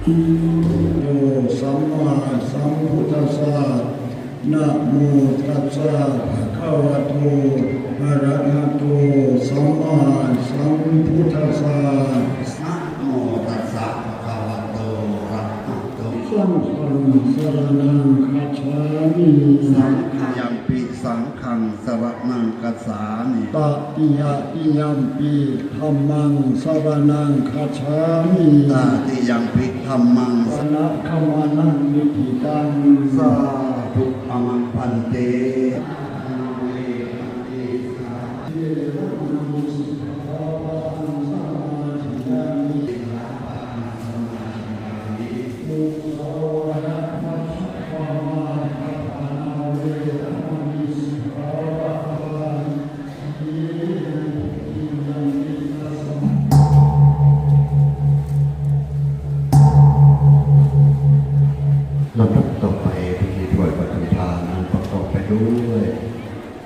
ໂຕ ສຳມາສຳພຸດທັດສະ ນະໂມຕັດສະ ພະຄະວະໂຕ ອະລະຫະໂຕ ສຳມາສຳພຸດທັດສະ ນະໂມຕັດສະ ພະຄະວະໂຕ ອະລະຫະໂຕ ສັງຄັງ ສະລະນັງ ຄັດສາມິ ສັງຄັງ ຍາມປິ ສັງຄັງ ສະລະນັງ ຄັດສາມິ ຕະຕິຍະຕິຍາມປິ ທຳມັງ ສະລະນັງ ຄັດສາມິ ຕະຕິຍາມປິ ທຳມັງ ສະລະນັງ ຄັດສາມິ ສາທຸ ອະມະ ພັນເຕ ລຳດັບຕໍ່ໄປ ພິທີຖວາຍວັດຖຸທານ ອັນປະກອບໄປດ້ວຍ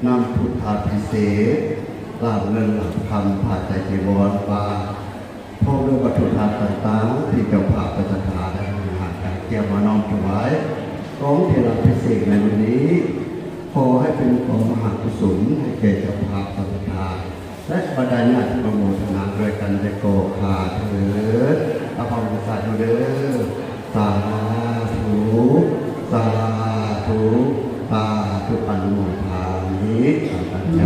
ນ້ຳພຸດທາພິເສກ ລ້າງເງິນລ້າງຄຳ ຜ້າໄຕຈີວອນ ບາດ ພ້ອມດ້ວຍວັດຖຸທານຕ່າງໆ ທີ່ເຈົ້າພາບໄດ້ສັດທາ ໄດ້ອະນຸໂມທນາກຽມມານ້ອມຖວາຍ ກອງທີ່ຮັບພິເສກໃນມື້ນີ້ ຂໍໃຫ້ເປັນກອງມະຫາກຸສົນ ໃຫ້ແກ່ເຈົ້າພາບສັດທາ ແລະ ບັນດາຍາດທີ່ມາໂມທະນາດ້ວຍກັນໄດ້ກໍຂ້າເທີດ. ອາພາວສາທຸເດີ. ສາທຸ ສາທຸ ສາທຸ ອະນຸໂມທາມິ ຕັ້ງໃຈ.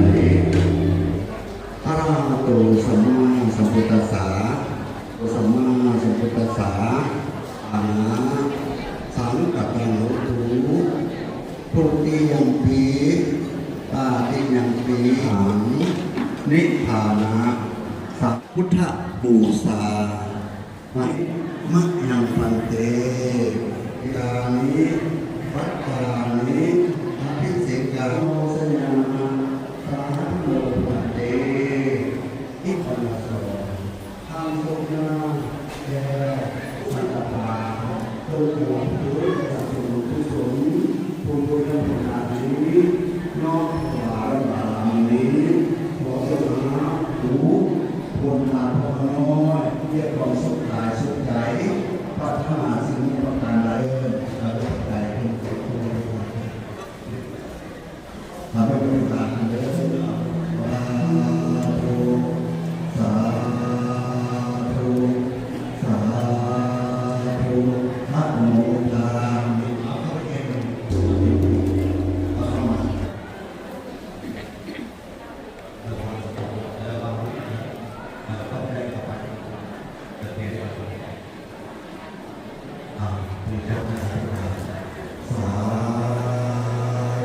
ອະລະຫະໂຕ ສຳມາສຳພຸດທັດສະ ສຳມາສຳພຸດທັດສະ ອະນາ ສັງກະຕັງ ໂຫຕຸ ທຸຕິຍຳປິ ຕະຕິຍຳປິ ສັງ ນິທານະ ສະ ພຸດທະບູຊາ ມະ ມະຍັງພັນເຕ ການິ ວັດຕານິ ອະພິເສກາ ໂມສະຍາມະ ສາທຸ ພັນເຕ ອິປັນນະໂສ ທາງສົງນາແກ່ສັດທາ ເພື່ອເປັນບຸນກຸສົນ ຜູ້ບຸນຄຸນນານີ້ ນ້ອມຖວາຍບາລະມີ ຂໍສົງໜາຜູ້ພົນນາພໍ່ນ້ອຍ ດ້ວຍຄວາມສຸກກາຍສຸກໃຈ ປາດຖະໜາສິ່ງໃດປະການໃດ ເອີ ຂໍໃຈເພິ່ນເປັນຜູ້ ສາທຸ ສາທຸ ສາທຸ ສາທຸ ອະນຸໂມທາມິ ສາທຸ ສາ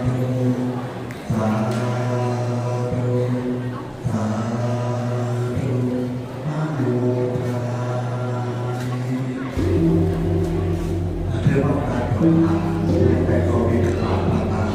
ທຸ ສາທຸ ອະນຸໂມທາມິ ຖືວ່າການເປີດທາງໃຫ້ແກ່ໂຄວິດ ລະບາດ.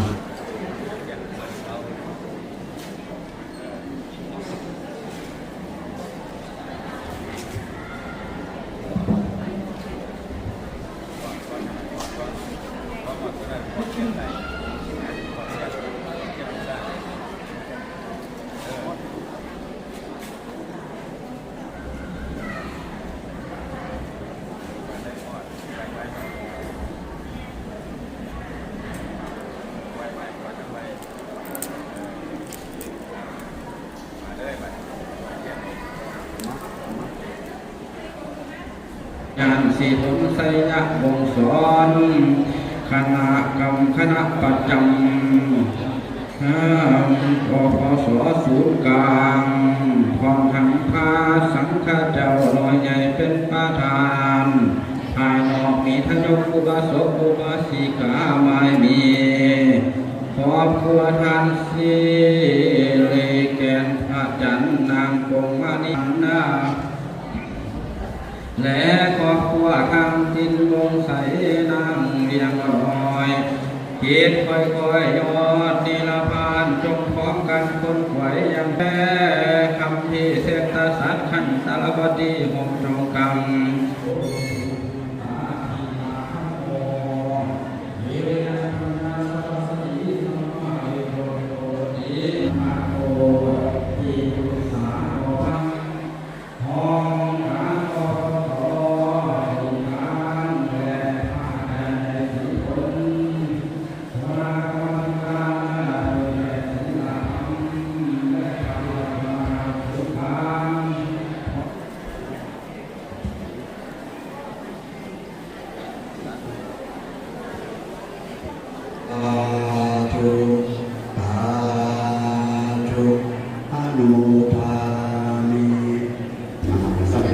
ຍານສີຖົນໄຊຍະວົງສອນ ຄະນະກຳ ຄະນະປະຈຳ ອພສ ສູນກາງ ພ້ອມທັງພະສັງຄະເຈົ້າ ໜ່ວຍໃຫຍ່ເປັນປະທານ ພາຍນອກມີທະຍົກ ອຸບາສົກ ອຸບາສິກາ ໝາຍມີ ຄອບຄົວທ່ານສີລີ ແກ່ນພະຈັນ ນາງປົງມະນີນາ ແລະ ຄອບຄົວທ່ານຕິນວົງໄຊ ນາງວຽງນ້ອຍ ເຂດຂ້ອຍໆ ຍອດນິລະພານ ຈົ່ງພ້ອມກັນຂົນຂວາຍຢ່າງແທ້ ຄຳພິເສດຕະສັດ ຂັນຕະລະປະຕິ ໂຮມທອງຄຳ.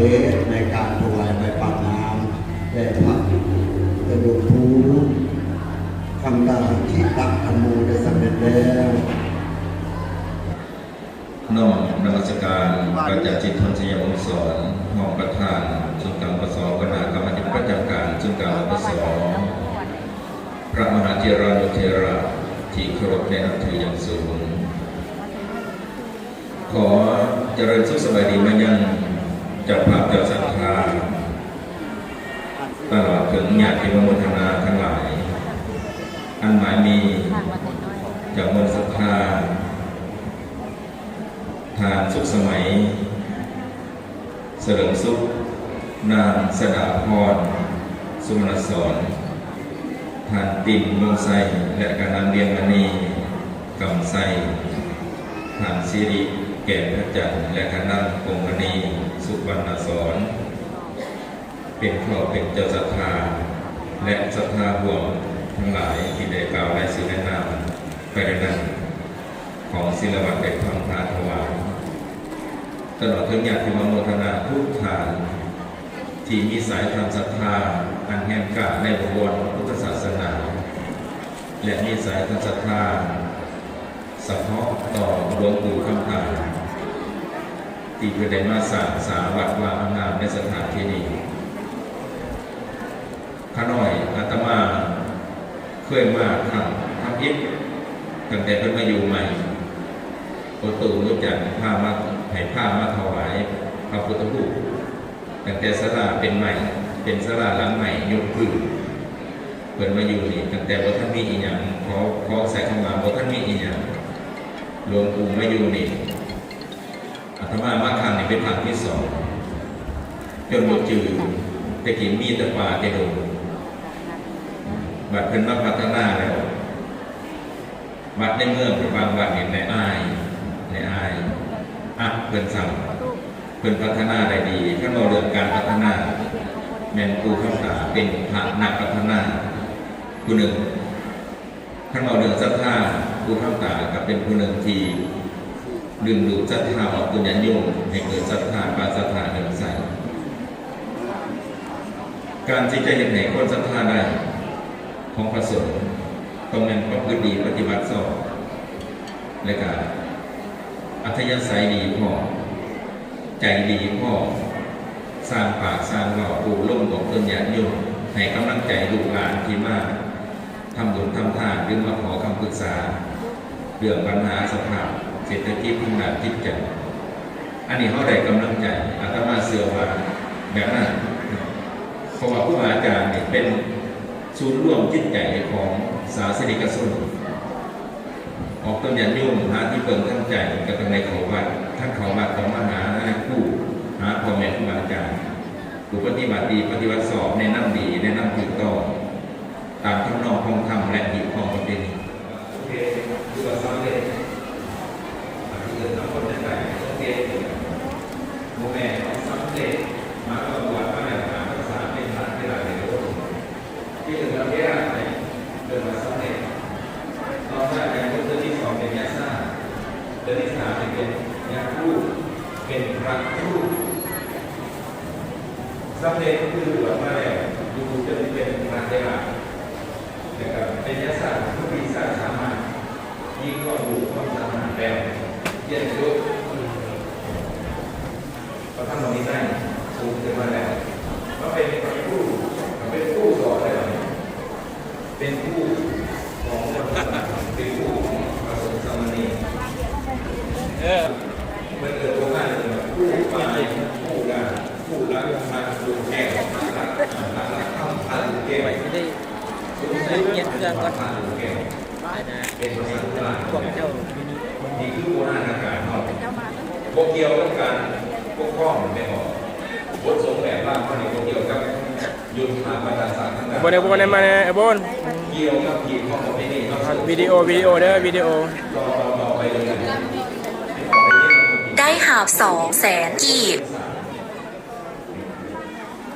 ເດດໃນການຖວາຍໃບປາກນ້ຳແດ່ພະ ແລະ ຫຼວງປູ່ຄຳຕາ ທິຕະທຳໂມ ໄດ້ສຳເລັດແລ້ວ. ນ້ອມນະມັດສະການ ອາຈານ ຈິດພົນ ໄຊຍະວົງສອນ ຮອງປະທານສູນກາງ ປສ ຫົວໜ້າກຳມາທິການປະຈຳການສູນກາງ ປສ ພະມະຫາເຖລານຸເຖລະທີ່ເຄົາລົບ ແລະ ນັບຖືຢ່າງສູງ. ຂໍຈະເລີນສຸກສະບາຍດີມາຍັງເຈົ້າພາບເຈົ້າສັດທາ ຕະຫຼອດເຖິງຍາດຕິໂມທະນາທັງຫຼາຍ ອັນໝາຍມີຈຳນວນສັດທາ ທ່ານ ສຸກສະໄໝ ສະເຫຼີມສຸກ, ນາງ ສະດາພອນ ສຸມະນະສອນ, ທ່ານ ຕິນ ວົງໄຊ ແລະ ກະນາງ ວຽງມະນີ ກຳໄຊ, ທ່ານ ສິລິ ແກ່ນພະຈັນ ແລະ ກະນາງ ພົງມະນີ ສຸວັນນະສອນ. ເປັນເພາະເປັນເຈົ້າສັດທາ ແລະ ສັດທາຮ່ວມທັງຫຼາຍທີ່ໄດ້ກ່າວລາຍຊື່ລາຍນາມໄປແລ້ວນັ້ນ ຂອງສິລະວັດໄດ້ພຳພາຖວາຍ ຕະຫຼອດເຖິງຍາດທີ່ມາໂມທະນາທຸກທ່ານ ທີ່ມີສາຍທາງສັດທາອັນແຮງກ້າໃນບົວລຂອງພຸດທະສາສະໜາ ແລະ ມີສາຍທາງສັດທາ ສະເພາະຕໍ່ຫຼວງປູ່ຄຳຕາ ທີ່ເພິ່ນໄດ້ມາສ້າງສາວັດວາອາງາມໃນສະຖານທີ່ນີ້. ຂ້ານ້ອຍອາດຕະມາເຄີຍມາຄັ້ງທຳອິດ ຕັ້ງແຕ່ເພິ່ນມາຢູ່ໃໝ່ ພໍ່ຕູ້ໜູຈັນພາມາ ໃຫ້ພາມາຖວາຍພະພຸດທະຮູບ. ຕັ້ງແຕ່ສາລາເປັນໄມ້ ເປັນສາລາຫຼັງໄມ້ຍົກພື້ນ ເພິ່ນມາຢູ່ນີ້ ຕັ້ງແຕ່ບໍ່ທັນມີອີ່ຫຍັງ ຂໍ ຂໍໃຊ້ຄຳວ່າບໍ່ທັນມີອີ່ຫຍັງ ຫຼວງປູ່ມາຢູ່ນີ້ ອາດຕະມາມາຄັ້ງນີ້ເປັນຄັ້ງທີສອງ ຈົນບໍ່ຈື່ ແຕ່ກີ້ມີແຕ່ປ່າແຕ່ດົງ ບັດເພິ່ນມາພັດທະນາແລ້ວ ວັດໃນເມືອງບາງວັດນີ້ໄດ້ອາຍ ໄດ້ອາຍ ອັດເພິ່ນຊ້ຳ ເພິ່ນພັດທະນາໄດ້ດີ. ຄັນເວົ້າເລື່ອງການພັດທະນາ ແມ່ນປູ່ຄຳຕາເປັນພະນັກພັດທະນາຜູ້ໜຶ່ງ. ຄັນເວົ້າເລື່ອງສັດທາ ປູ່ຄຳຕາກໍເປັນຜູ້ໜຶ່ງທີ່ດຶງດູດສັດທາອອກຕົນຍາດໂຍມໃຫ້ເກີດສັດທາ ປາດສັດທາເຫຼື້ອມໃສ. ການທີ່ຈະເຮັດໃຫ້ຄົນສັດທາໄດ້ຂອງພະສົງ ຕ້ອງແມ່ນປະພຶດດີປະຕິບັດຊອບ ແລະກະອັດທະຍາໄສດີພໍ ໃຈດີພໍ ສ້າງປາກສ້າງເວົ້າ ໂອ້ລົມອອກຕົນຍາດໂຍມ ໃຫ້ກຳລັງໃຈລູກຫຼານທີ່ມາທຳບຸນທຳທານ ຫຼືມາຂໍຄຳປຶກສາ ເລື່ອງບັນຫາສະພາບເສດຖະກິດທາງດ້ານຈິດໃຈ. ອັນນີ້ເຮົາໄດ້ກຳລັງໃຈ ອາດຕະມາເຊື່ອວ່າແບບນັ້ນ ເພາະວ່າຄູບາອາຈານນີ້ເປັນສູນລວມຈິດໃຈຂອງສາສະນິກະຊົນ ອອກຕົນຍາດໂຍມຫາທີ່ເພິ່ງທາງໃຈ ກໍຕ້ອງໄດ້ເຂົ້າວັດ ຄັນເຂົ້າວັດຕ້ອງມາຫາຄູ ຫາພໍ່ແມ່ຄູບາອາຈານ ຜູ້ປະຕິບັດດີ ປະຕິບັດຊອບ ແນະນຳດີ ແນະນຳຖືກຕ້ອງ ຕາມທຳນອງຂອງທຳ ແລະ ຮີດຄອງປະເພນີ. ໂອເຄ ຖືວ່າສຳເລັດ ອັນທີ່ເອີ້ນນຳຄົນໃນໃຈ ໂອເຄ ບໍ່ແມ່ນສຳເລັດ ໝາຍວ່າບວດມາໄດ້ຫ້າພັນສາ ເປັນພະເຖລະແລ້ວ ທີ່ເອີ້ນວ່າເຖລະນີ້ ເອີ້ນວ່າສຳເລັດ. ຕໍ່ມາຈາກນັ້ນເທື່ອທີສອງເປັນຍາຊາ ເທື່ອທີສາມນີ້ເປັນຍາຄູ ເປັນພະຄູ ສຳເລັດຄືບວດມາແລ້ວ ຢູ່ຈົນເປັນພະເຖລະ ແລ້ວກໍເປັນຍາຊາ ຄືວິຊາສາມາດ ມີຄວາມຮູ້ຄວາມສາມາດແລ້ວ ຮຽນຈົບພະທຳມະວິໄນສູງຂຶ້ນມາແລ້ວ ມາເປັນພະຄູ ກໍເປັນຄູສອນແລ້ວ ເປັນຄູຂອງ ເປັນຄູຂອງພະສົງສາມະເນນ ເອີ ເພິ່ນເອີ້ນພວກນັ້ນວ່າຄູປາຍ ຄູດາ ຄູລັກ ພະລູກແກ້ວ ພະລັກ ພະລັກຄຳ ພະລູກແກ້ວ ໄປຊິໄດ້ຮຽນເຄື່ອງກ່ອນ ພະລູກແກ້ວ ໄປນະ ເປັນພາສາໂບລານ ພວກເຈົ້າຢູ່ນີ້ ນີ້ຄືບູຮານນະການເຮົາ ບໍ່ກ່ຽວກັບການປົກຄອງແມ່ນບໍ່? ບົດສົງແບບລາວເຮົານີ້ບໍ່ກ່ຽວກັບ ບໍ່ໄດ້ ບໍ່ໄດ້ມາແນ່ ໄອ້ໂບນ ວິດີໂອ ວິດີໂອເດີ ວິດີໂອ ໄດ້ຮັບສອງແສນກີບ.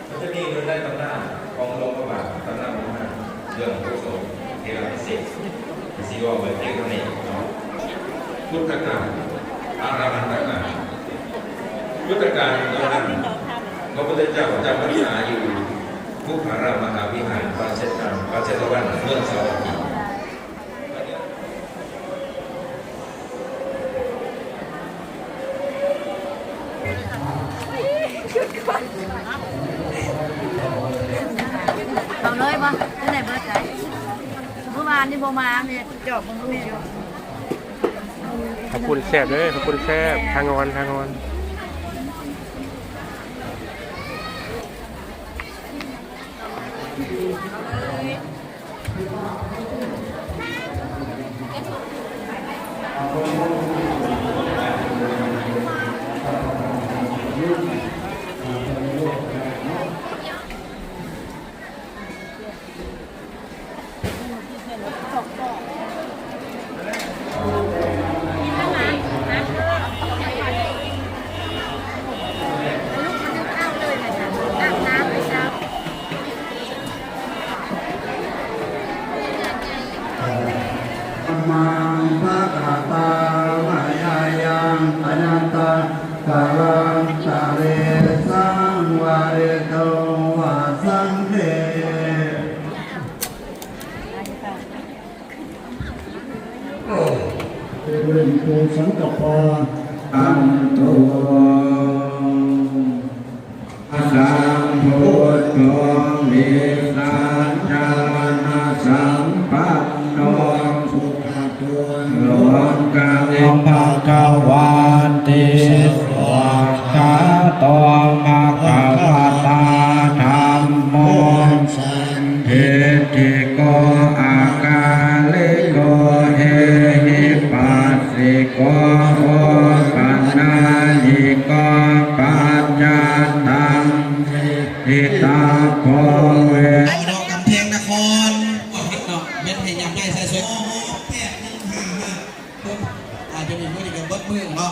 ມັນຈະມີຢູ່ໃນຕຳນານຂອງຫຼວງພະບາງ ຕຳນານຂອງນາງ ເລື່ອງຜູ້ຊົງເທລະພິເສດ ທີ່ຊິເວົ້າໄວ້ພຽງເທົ່ານີ້ເນາະ. ພຸດທະການ ອະລະຫັນຕະການ ພຸດທະການເຫຼົ່ານັ້ນ ພະພຸດທະເຈົ້າຈຳພັນສາຢູ່ບຸບພາລາມະຫາວິຫານ ວັດເຊຕະ ວັດເຊຕະວັນ ເມືອງສາວັດຖີ. ເອົາເລີຍບໍ່? ເທົ່າໃດເບີດໃດ? ເມື່ອວານນີ້ບໍ່ມາ ແມ່ຈອບເບິ່ງແມ່ຢູ່. ເຂົ້າປຸ້ນແຊບເດີ ເຂົ້າປຸ້ນແຊບ ທາງອອນ ທາງອອນ. ທຳມັງພະຄະວາຕາ ມະຍາຍັງ ອະຍະຕະ ກາລັນຕະເລ ສັງວາເຣໂຕ ວາສັງເດ. ໂອ ເປັນເລື່ອງໂກສັງກະປາ ອັນໂຕ ສັມພຸດໂທ ວິຊາຈາລະນະສຳປັນໂນ ສຸກະໂຕ ໂລກະວິພາກະວາຕິ ສະວາກຂາໂຕ ພະຄະວະຕາ ທຳໂມ ສັນທິດທິໂກ ອາກາລິໂກ ເອຫິປັດສິໂກ ໂອປະນາຍິໂກ ປັດຈະຕັງ ເມ ທິຕາໂພ ເວ ໄປເນາະ ກຳແພງນະຄອນ ບໍ່ທັນເນາະ ແມ່ນໃຫ້ຍາມໃຫຍ່ໃສ່ຊ່ວຍ ແປດໜຶ່ງຫ້າຫ້າ ອາດຈະມີມື້ນີ້ກໍເບິດມື້ເນາະ.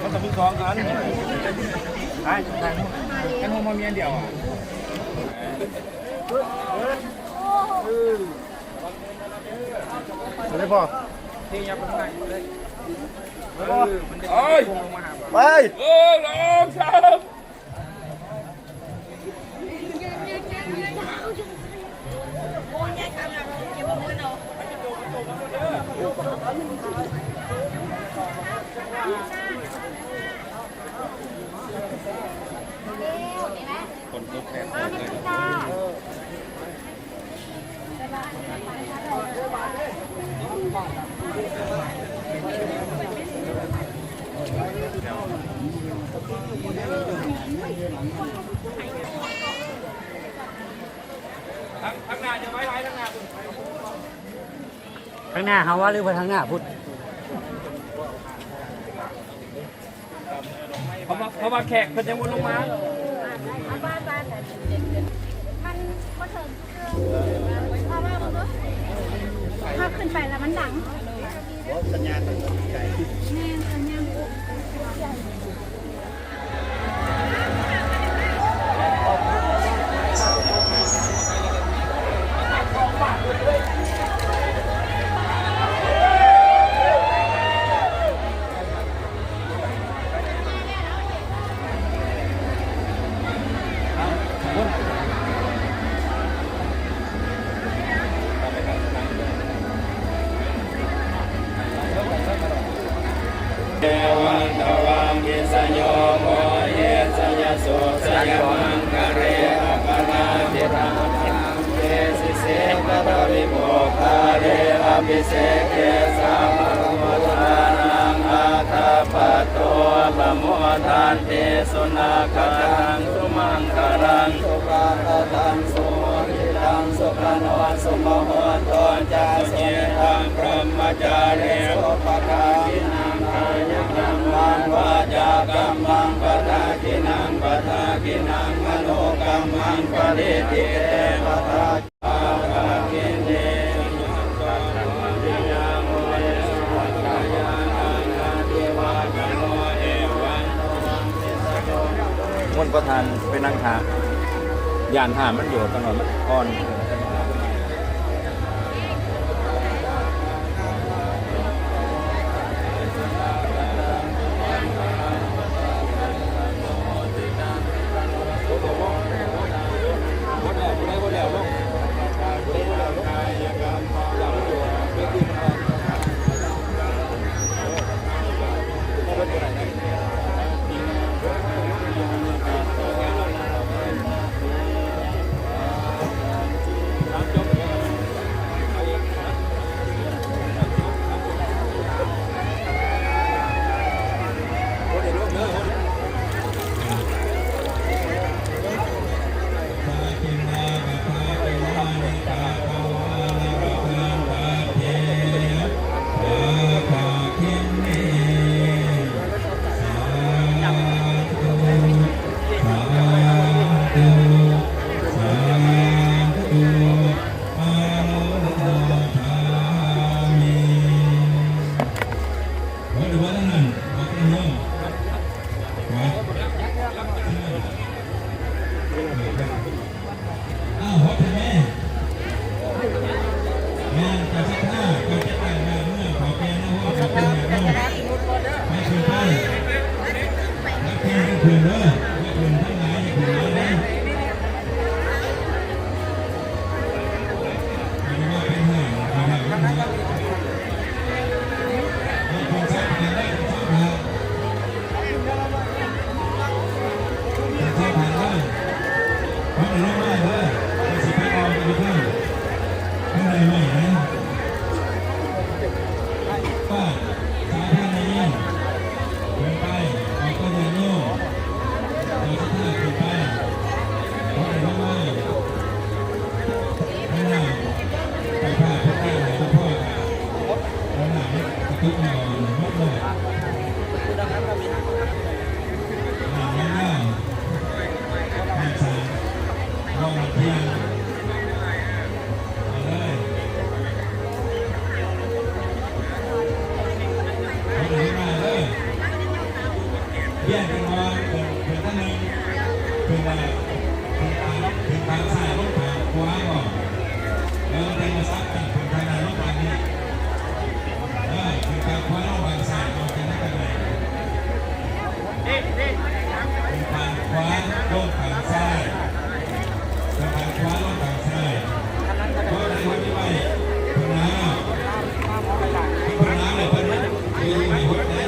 ມັນຈະມີສອງອັນ ໄດ້ ໄດ້ ກັນໂຮມມີອັນດຽວ ໄປ ໄປ ເອີ ສອງ ສາມ. ຄົນຕົກແທນເລີຍ. ທາງ ທາງໜ້າຈະໄວ້ຫຼາຍ ທາງໜ້າພຸ້ນ ທາງໜ້າເຮົາວ່າ ຫຼືວ່າທາງໜ້າພຸ້ນ? ເພາະວ່າ ເພາະວ່າແຂກເພິ່ນຍັງບໍ່ລົງມາ ມັນບໍ່ເຖິງ ເພາະວ່າຖ້າຂຶ້ນໄປແລ້ວມັນດັງ ສັນຍານມັນໄກ ແມ່ນ ສັນຍານ ເອວັງ ຕະວັງ ວິສະໂຍ ໂຫ ເອ ສະຍະ ໂສ ສະຍະ ມັງຄະເລ ອະປະລາດິຕາ ເອ ສິເສ ປະທະວິໂມກຄາເລ ອະພິເສເກ ສະພະໂພ ທານັງ ອາກາປະໂຕ ປະໂມທັນຕິ ສຸນາກະຕັງ ສຸມັງຄະລັງ ສຸພະຄະຕັງ ສຸໂຫ ທິຕັງ ສຸຂະໂນ ສຸມຸໂຫໂຕ ຈະ ສຸຍິຕັງ ບຣະມະຈາຣີ ສຸ ປະດາກິນັງ ກາຍະກັມມັງ ວາຈາກັມມັງ ປະດາກິນັງ ປະດາກິນັງ ມະໂນກະ ມົນປະທານໄປນັ່ງຖ້າ ຢ້ານຖ້າມັນໂຍດ ຕອນນັ້ນມັນອ່ອນ. ອ້າວ ຮອດແທ້ແມ່. ແມ່ນ ເຈົ້າສັດທາ ເຈົ້າຈັດຕັ້ງບ້ານເມືອງ ເຖົ້າແກ່ນາໂຮດ ເຈົ້າເປັນຍາດໂຍມ ໄປຂຶ້ນໄປ ຮັກແພງກັນຂຶ້ນເດີ ຢ່າຂຶ້ນທັງຫຼາຍ ຢ່າຂຶ້ນຫຼາຍເດີ ຢ່າໄປວ່າເປັນເຮືອນ ຢ່າໄປວ່າເປັນເຮືອນ ເດີ ເປັນຊາວບ້ານເດີ ເປັນຊາວບ້ານເດີ. ມັນລົງມາເດີ ມັນຊິໄປອອກຢູ່ເທິງ ມັນໄດ້ໄມ້ນະ ປ້າ ສາທານໄດ້ຍິນ ຂຶ້ນໄປ ອອກໄປຍາດໂຍມ ເຈົ້າສັດທາຂຶ້ນໄປ ມັນໄດ້ລົງມາ ມັນນຳໄປພາຜູ້ຕາຍໃຫ້ພວກ ປ່ຽນເປັນວ່າ ເປັນ ເປັນທາງໜຶ່ງ ເປັນວ່າ ເປັນທາງ ເປັນທາງຊ້າຍລົງທາງຂວາບໍ່ ແລ້ວແຕ່ວ່າສັບກັນເປັນທາງໜ້າລົງທາງນີ້ ເອີ ເປັນທາງຂວາລົງທາງຊ້າຍ ອອກຈາກນັ້ນກໍໄດ້ ເປັນທາງຂວາລົງທາງຊ້າຍ ເປັນທາງຂວາລົງທາງຊ້າຍ ເພາະໃນວັດນີ້ໄວ້ ເພິ່ນນາ ເພິ່ນນາແລ້ວເພິ່ນຢູ່ໃຫ້ຫົດໄດ້.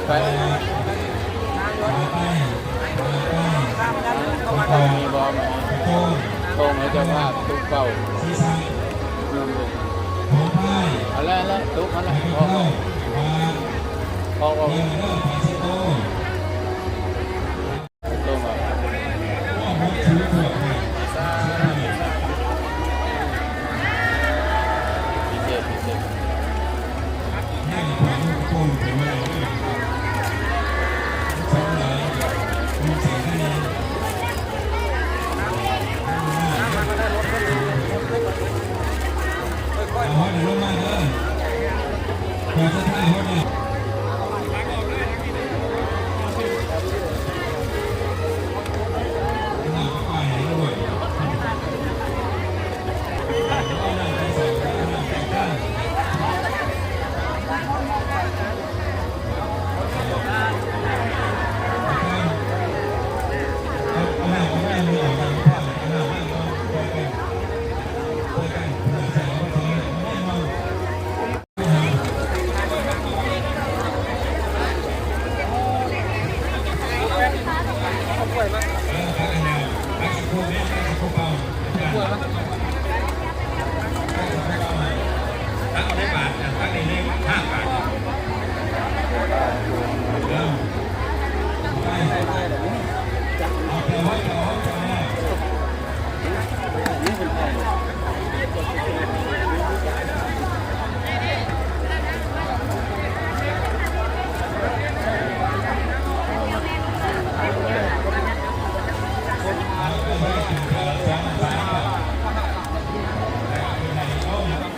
ໄປ ໂຕງໃຫ້ເຈົ້າພາບ ຕຸກເປົ່າ ເອົາແລ້ວ ຕຸກຫັ້ນແຫຼະ ອອກ ອອກ ອອກ.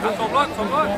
ສົມລົດ ສົມລົດ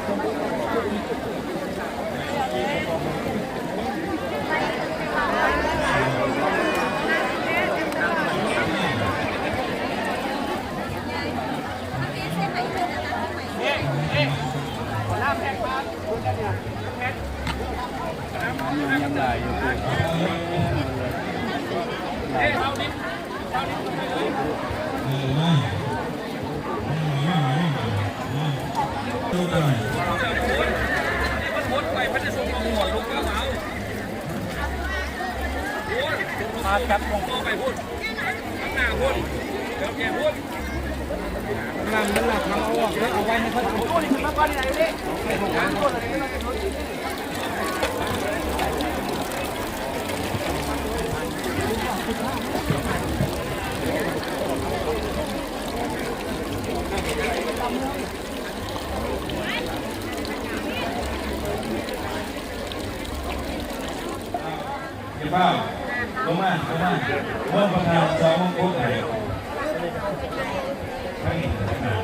ມາຈັບລົງໄປພຸ້ນ ຂ້າງໜ້າພຸ້ນ ເຈົ້າແກ່ພຸ້ນ ນ້ຳມັນຫຼາກ ເອົາອອກເດີ ເອົາໄວ້ໃນເພິ່ນ ໂອ້ ນີ້ຂຶ້ນມາກ່ອນນີ້ນະ ຢູ່ນີ້ ຢ່າຟ້າວ ລົງມາ ລົງມາ ມົນປະທານຈອມມົງຄຸດໃຫ້ ທາງນີ້ ທາງໜ້າ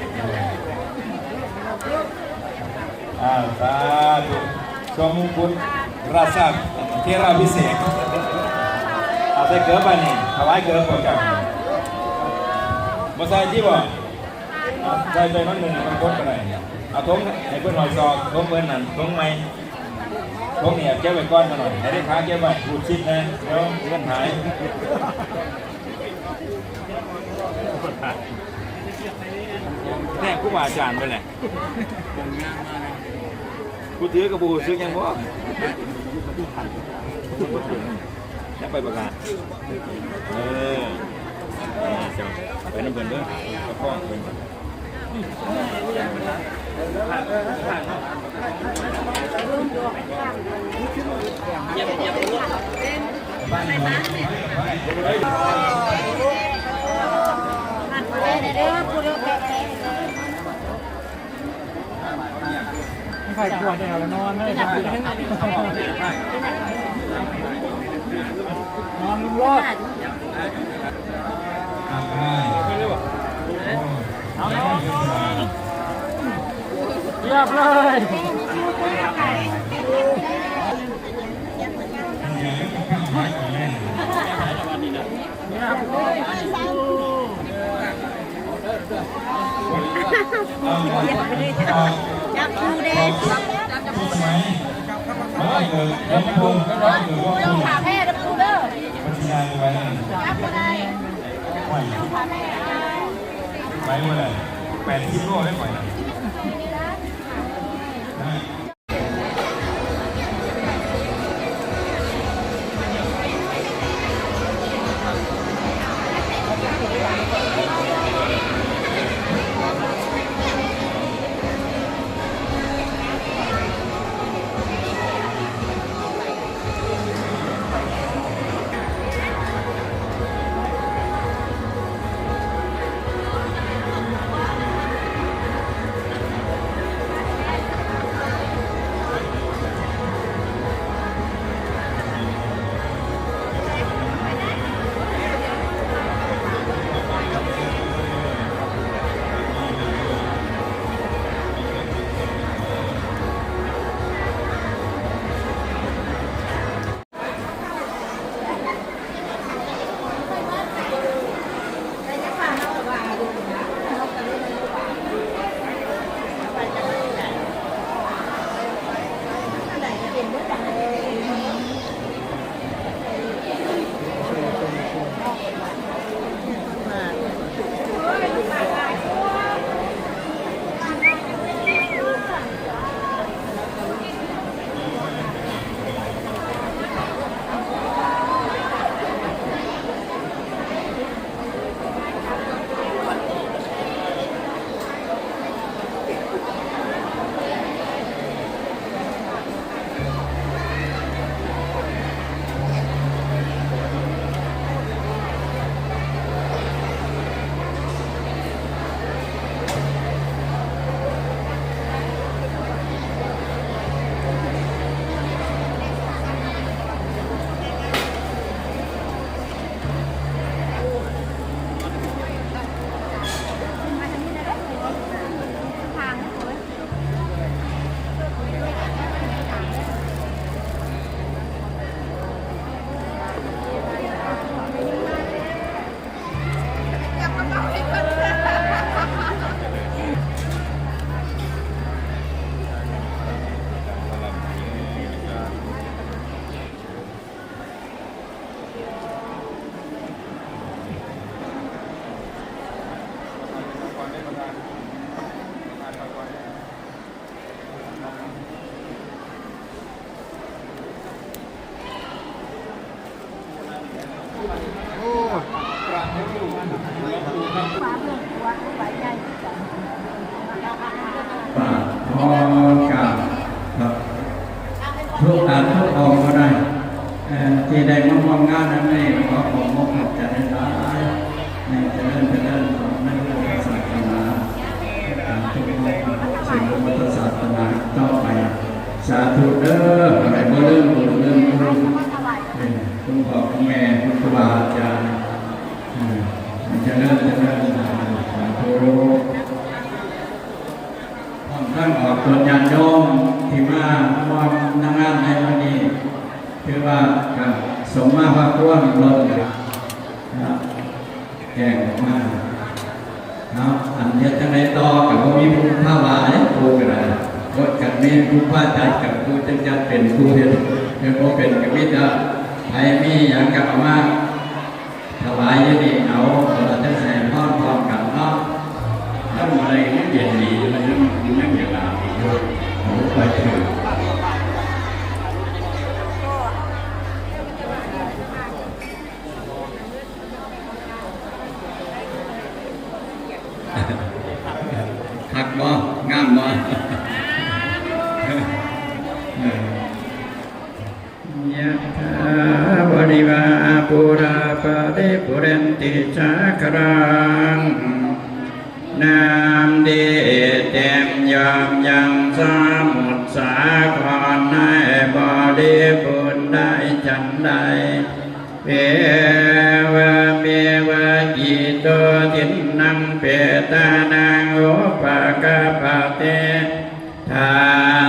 ອ່າ ສາທຸ ຊອງມຸງຄຸດ ລາຊາເຖລາພິເສກ ເອົາໃສ່ເກີບບາດນີ້ ຖວາຍເກີບພວກເຈົ້າ ບໍ່ໃສ່ຕິບໍ່? ເອົາໃສ່ ໃສ່ໜ້ອຍໜຶ່ງ ມັນກົດກໍໄດ້ ເອົາຖົງໃຫ້ເພິ່ນຮ້ອຍຊອກ ຖົງເພິ່ນນັ້ນ ຖົງໃໝ່ ຖົງນີ້ເກັບໄວ້ກ່ອນ ຂ້ານ້ອຍ ໃຫ້ເລຂາເກັບໄວ້ ຮູດຊິດແດ່ ດຽວເງິນຫາຍ. ແທ້ຄູບາອາຈານເພິ່ນແຫຼະ ຜູ້ຖືກໍບໍ່ຮູ້ສຶກຫຍັງບໍ່? ແລ້ວໄປບັກຫຼ້າ ເອີ ໄປນຳເພິ່ນເດີ ປະຄອງເພິ່ນ. ໃຜກວດແລ້ວນອນເລີຍ ນອນລົງໂລດ. ຮຽບເລີຍ ຮຽບເລີຍ. ຈັບຄູ່ເດ້ ຈັບຄູ່ເດ້ ຈັບຄູ່ເດ້ ຈັບຄູ່ເດີ ຈັບຄູ່ເດີ ຈັບບໍ່ໄດ້ ໄປບໍ່ໄດ້ ແປດສິບໂລໄດ້ໄປນະ. ເ ທຸກທ່ານທຸກອົງກໍໄດ້ ເອີ ທີ່ໄດ້ມາຮ່ວມງານໃນມື້ນີ້ ຂໍຂອບອົກຂອບໃຈຫຼາຍໆ ໃຫ້ຈະເລີນ ຈະເລີນໃນພຸດທະສາສະໜາ ທຸກອົງເຊິ່ງພຸດທະສາສະໜາຕໍ່ໄປ ສາທຸເດີ ໃຫ້ບໍ່ລືມບຸນລືມຄຸນ ເອີ ຄຸນພໍ່ຄຸນແມ່ ຄຸນຄູບາອາຈານ ເອີ ໃຫ້ຈະເລີນ ຈະເລີນ ສາທຸ. ພ້ອມທັງອອກຕົນຍາດໂຍມທີ່ມາຮ່ວມໃນງານໃນມື້ນີ້ ຖືວ່າກໍສົມມາພາຄວນລົ້ນເນາະ ແຈ້ງອອກມາເນາະ. ອັນເຮັດຈັ່ງໃດຕໍ່ ກໍບໍ່ມີຜູ້ພາວ່າເດ້ ຜູ້ກໍໄດ້ ບໍ່ ຄັນມີຜູ້ພາຈັດ ກໍຜູ້ຈັດ ຈັດເປັນ ຜູ້ເຮັດ ເຮັດບໍ່ເປັນ ກໍມີແຕ່ໃຜມີຫຍັງກໍເອົາມາ ຖວາຍຢູ່ນີ້ເອົາ ເພື່ອຈະໃຫ້ພອນພ້ອມກັນເນາະ. ທຳອະໄລຍັງເຢັນດີ ມັນຍັງ ມັນຍັງຢາກອາບຢູ່ ເອົາໄປເຖິງ ຄັກບໍ່? ງາມບໍ່? ເອີ. ຍະຖາ ວາລິວະຫາ ປູຣາ ປະລິປູເຣນຕິ ສາຄະລັງ ນ້ຳທີ່ເຕັມຢອມຍັງສະໝຸດສາຄອນໃຫ້ບໍລິບູນໄດ້ ຈັ່ງໃດ ເອວະເມວະ ອິໂຕ ທິນນັງ ເປຕານັງ ອຸປະກະປະຕິ ທາ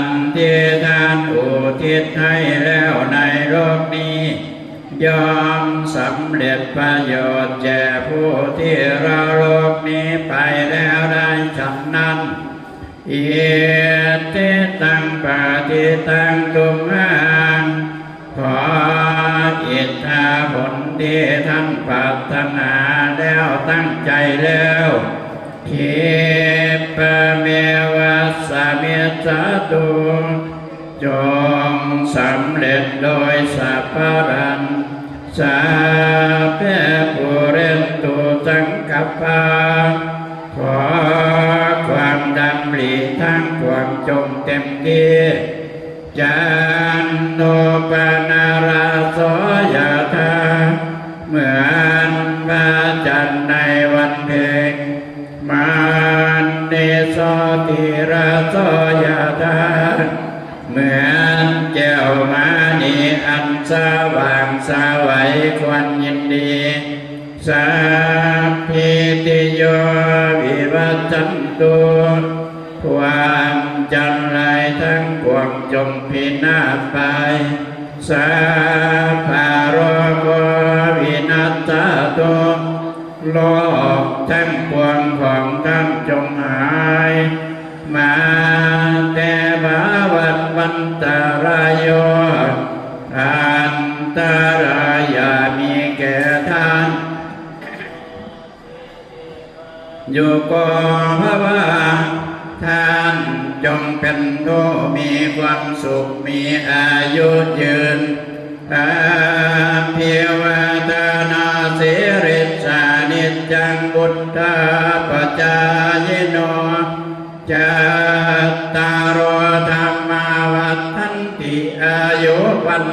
ນທີ່ທ່ານອຸທິດໃຫ້ແລ້ວໃນໂລກນີ້ ຍ່ອມສຳເລັດປະໂຫຍດແກ່ຜູ້ທີ່ລະຫຼົກນີ້ໄປແລ້ວໄດ້ ສະນັ້ນ ອິດທິຕັງ ປະຕິຕັງ ຕຸມຫັງ ຂໍອິດທາຜົນທີ່ທ່ານປາດຖະໜາແລ້ວ ຕັ້ງໃຈແລ້ວ ທິບະເມວະ ສະມິດສະຕຸ ຈົ່ງສຳເລັດໂດຍສັບພະລັນ ສັບເພ ປູເຣນຕຸ ສັງກັບປາ ຂໍຄວາມດຳລິທັງປວງຈົ່ງເຕັມທີ່ ຈັນໂນປະນະລະໂສ ຍະຖາ ເໝືອນພະຈັນໃນວັນເພັງ ມະນີໂສ ຕິລະໂສ ຍະຖາ ເໝືອນແກ້ວມະນີອັນສະຫວ່າງສະໄຫວຄວນຍິນດີ ສັບພີຕິໂຍ ວິວັດສັນຕຸ ຄວາມຈັນໄລທັງປວງຈົ່ງພິນາດໄປ ສັບພະໂລໂກ ວິນັດສະຕຸ ໂລກທັງປວງຂອງທ່ານຈົ່ງຫາຍ ມາແຕ່ພະວັດວັນຕະລາໂຍ ອັນຕະລາຍຢ່າມີແກ່ທ່ານ ໂຍໂກພະວະ ທ່ານຈົ່ງເປັນຜູ້ມີຄວາມສຸກ ມີອາຍຸຍືນ ອະພິວາທະນາສີລິດສາ ນິດຈັງ ວຸດທາປະຈາຍິໂນ ຈັດຕາໂລ ທຳມາ ວັດທັນຕິ ອາຍຸ ວັນ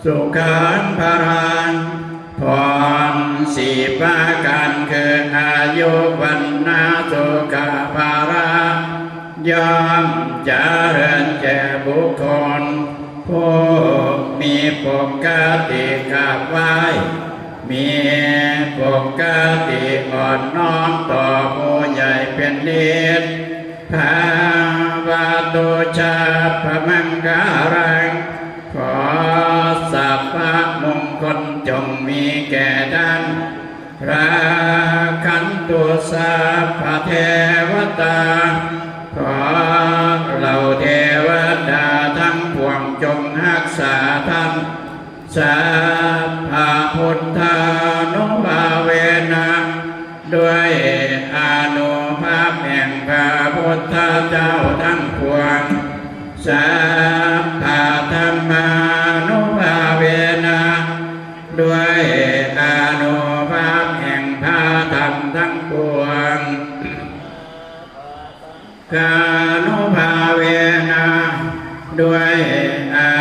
ສຸຂັງ ພະລັງ ພອນສີ່ປະການ ຄື ອາຍຸ ວັນນະ ສຸຂະ ພະລະ ຍ່ອມຈະເລີນແກ່ບຸກຄົນ ຜູ້ມີປົກກະຕິກາບໄຫວ້ ມີປົກກະຕິອ່ອນນ້ອມຕໍ່ຜູ້ໃຫຍ່ເປັນນິດ ພະວະຕຸ ສັບພະມັງຄະລັງ ຂໍສັບພະມຸງຄຸນຈົ່ງມີແກ່ທ່ານ ລັກຂັນຕຸ ສັບພະເທວະຕາ ຂໍເຫຼົ່າເທວະດາທັງປວງຈົ່ງຮັກສາທ່ານ ສັບພະພຸດທານຸພາເວນະ ດ້ວຍອານຸພາບແຫ່ງພະພຸດທະເຈົ້າທັງປວງ ສັບພະທຳມານຸພາເວນະ ດ້ວຍອານຸພາບແຫ່ງພະທຳທັງປວງ ຄານຸພາເວນະ ດ້ວຍອາ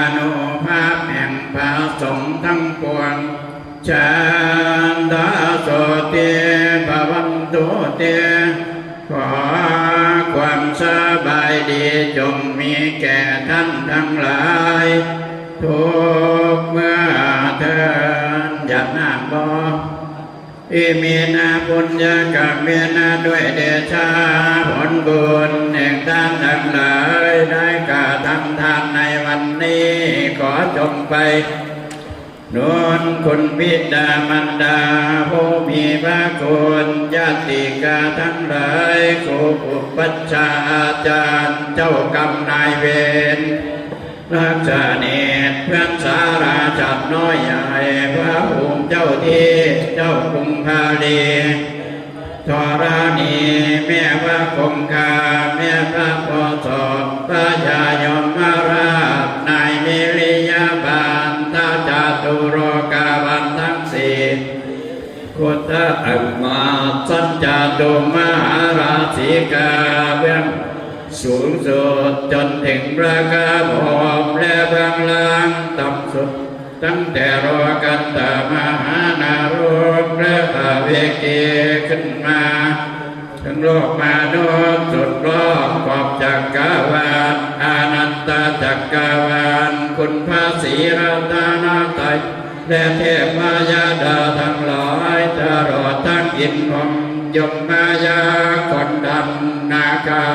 ສົງທັງປວງ Chandasotthi bhavantu te ຂໍຄວາມສະບາຍດີຈົ່ງມີແກ່ທ່ານທັງຫຼາຍ ທຸກເມື່ອເທີນ. ຢາກນາບບໍ່? Iminā puññakammena ດ້ວຍເດຊະຜົນບຸນແຫ່ງທ່ານທັງຫຼາຍໄດ້ກະທຳທານໃນວັນນີ້ ຂໍຈົ່ງໄປໜູນຄຸນບິດາມານດາ ຜູ້ມີພະຄຸນ ຍາດຕິກາທັງຫຼາຍ ຄູອຸປັດຊາອາຈານ ເຈົ້າກຳນາຍເວນ ລັກສະເນດ ເພື່ອນສາລາ ສັດນ້ອຍໃຫຍ່ ພະພູມເຈົ້າທີ່ ເຈົ້າກຸງພາລີ ທໍລະນີ ແມ່ພະຄົງຄາ ແມ່ພະໂພສອບ ພະຍາຍົມມະລາດ ນາຍມິລິຍະບານ ທະຈະຕຸໂລກາບານທັງສີ່ ຄຸດທະອັກມາດ ສັນຈະຕຸມະຫາລາຊິກາ ເບື້ອງສູງສຸດຈົນເຖິງພະຄາພົມ ແລະເບື້ອງລ່າງຕ່ຳສຸດ ຕັ້ງແຕ່ໂລກັນຕະມະຫານະລົກ ແລະອະເວກີຂຶ້ນມາ ເຖິງໂລກມະນຸດສຸດລອບຂອບຈັກກະວານ ອານັນຕະຈັກກະວານ ຄຸນພະສີລັດຕະນະໄຕ ແລະເທບພະຍາດາທັງຫຼາຍ ຕະຫຼອດທັງອິນພົມ ຍົມມາຍັກ ຄົນດຳນາຄາ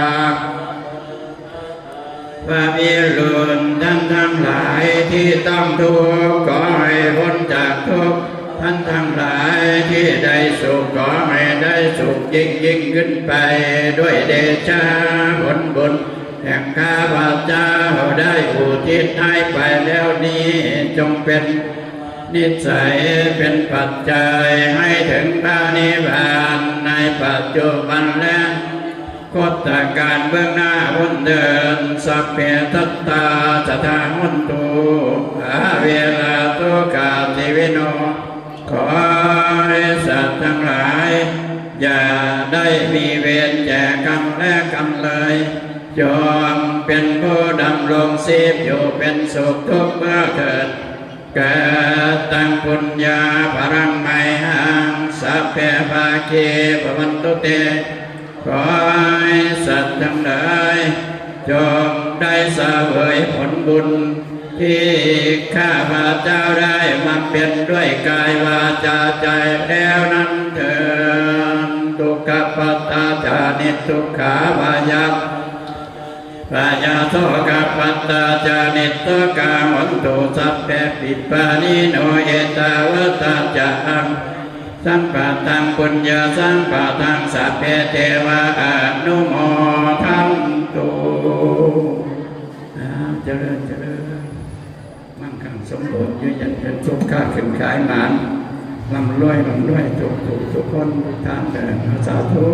ພະພິລຸນ ທ່ານທັງຫຼາຍທີ່ຕ້ອງທຸກ ຂໍໃຫ້ພົ້ນຈາກທຸກ ທ່ານທັງຫຼາຍທີ່ໄດ້ສຸກ ຂໍໃຫ້ໄດ້ສຸກຍິ່ງໆຂຶ້ນໄປ ດ້ວຍເດຊະຜົນບຸນແຫ່ງຂ້າພະເຈົ້າໄດ້ອຸທິດໃຫ້ໄປແລ້ວນີ້ ຈົ່ງເປັນນິດໄສ ເປັນປັດໄຈໃຫ້ເຖິງພະນິບພານໃນປັດຈຸບັນ ແລະ ຄົດຕະການເບື້ອງໜ້າພຸ້ນເທີນ Sabbe sattā sadā hontu averā sokā paridevo vinayo. ຂໍໃຫ້ສັດທັງຫຼາຍ ຢ່າໄດ້ມີເວນແກ່ກັນແລະກັນເລີຍ ຈົ່ງເປັນຜູ້ດຳລົງຊີບຢູ່ເປັນສຸກທຸກເມື່ອເທີນ. ກະຕັງ ປຸນຍາພະລັງ ມະຫັງ ສັບເພ ພາຄີ ພະວັນຕຸ ເຕ ຂໍໃຫ້ສັດທັງຫຼາຍ ຈົ່ງໄດ້ສະເຫວີຍຜົນບຸນ ທີ່ຂ້າພະເຈົ້າໄດ້ບຳເພັນດ້ວຍກາຍ ວາຈາ ໃຈແລ້ວນັ້ນເທີນ. ທຸກຂະປັດຕາຈານິ ທຸກຂາ ພະຍາ ພະຍາໂສກະປັດຕາຈານິ ໂສກາ ໂຫນຕຸ ສັບເພ ປິປານີໂນ ເອຕາວັດຕາຈະ ອັງ ສຳປະທັງ ປຸນຍະສຳປະທັງ ສັບເພ ເທວາ ອະນຸໂມທັນຕຸ. ອ້າວ ຈະເລີນ ຈະເລີນ ມັງຄັງສົມບູນ ຢູ່ເຢັນເປັນສຸກ ຄ້າຂຶ້ນຂາຍໝານ ລ່ຳລວຍ ລ່ຳລວຍ ທຸກຜູ້ທຸກຄົນ ທຸກທ່ານເດີ ສາທຸ.